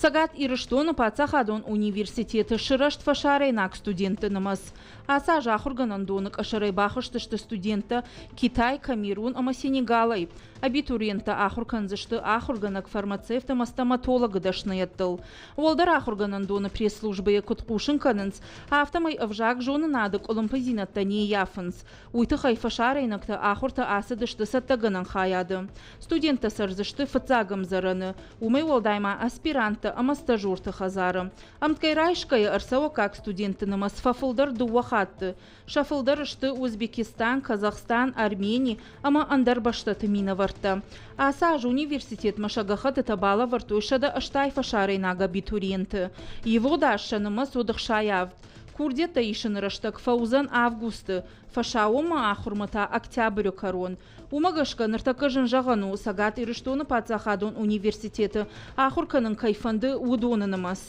Цӕгат Ирыстоны паддзахадон университеты сырӕзт фӕсарӕйнаг студентты нымӕц. Ацы аз ахуыргӕнӕндоны къӕсӕрӕй бахызтысты студенттӕ Китай, Камерун ӕмӕ Сенегалӕй. Абитуриенттӕ ахуыр кӕндзысты ахуыргӕнӕг, фармацевт ӕмӕ стоматологы дӕсныйӕдтыл. Уӕлдӕр ахуыргӕнӕндоны пресс-службӕйы куыд хъусын кӕнынц, афтӕмӕй ӕвзагзонынады къуылымпыдзинӕдтӕ не ййафынц. Уый тыххӕй фӕсарӕйнӕгтӕ ахуыртӕ ацыдысты цӕттӕгӕнӕн хайады. Студенттӕ цӕрдзысты фыццаг ӕмдзӕрӕны, уымӕй уӕлдай ма аспиранттӕ ӕмӕ стажерты хӕдзары. Ӕмткӕй райсгӕйӕ ӕрцӕуӕггаг студентты нымӕц фӕфылдӕр дыууӕ хатты. Сӕ фылдӕр сты Узбекистан, Казахстан, Армени ӕмӕ ӕндӕр бӕстӕты минӕвӕрттӕ. Ацы аз университетмӕ сӕ гӕххӕттытӕ балӕвӕрдтой 180 фӕсарӕйнаг абитуриенты. Ивгъуыд аз сӕ нымӕц уыд 67. Курдиӕттӕ исыны рӕстӕг фӕуыдзӕн августы, фӕсаууонмӕ ахуырмӕ та октябры кӕрон. Уымӕ гӕсгӕ ныртӕккӕ зын зӕгъӕн у, Цӕгат Ирыстоны паддзахадон университеты ахуыр кӕнын кӕй фӕнды, уыдоны нымӕц.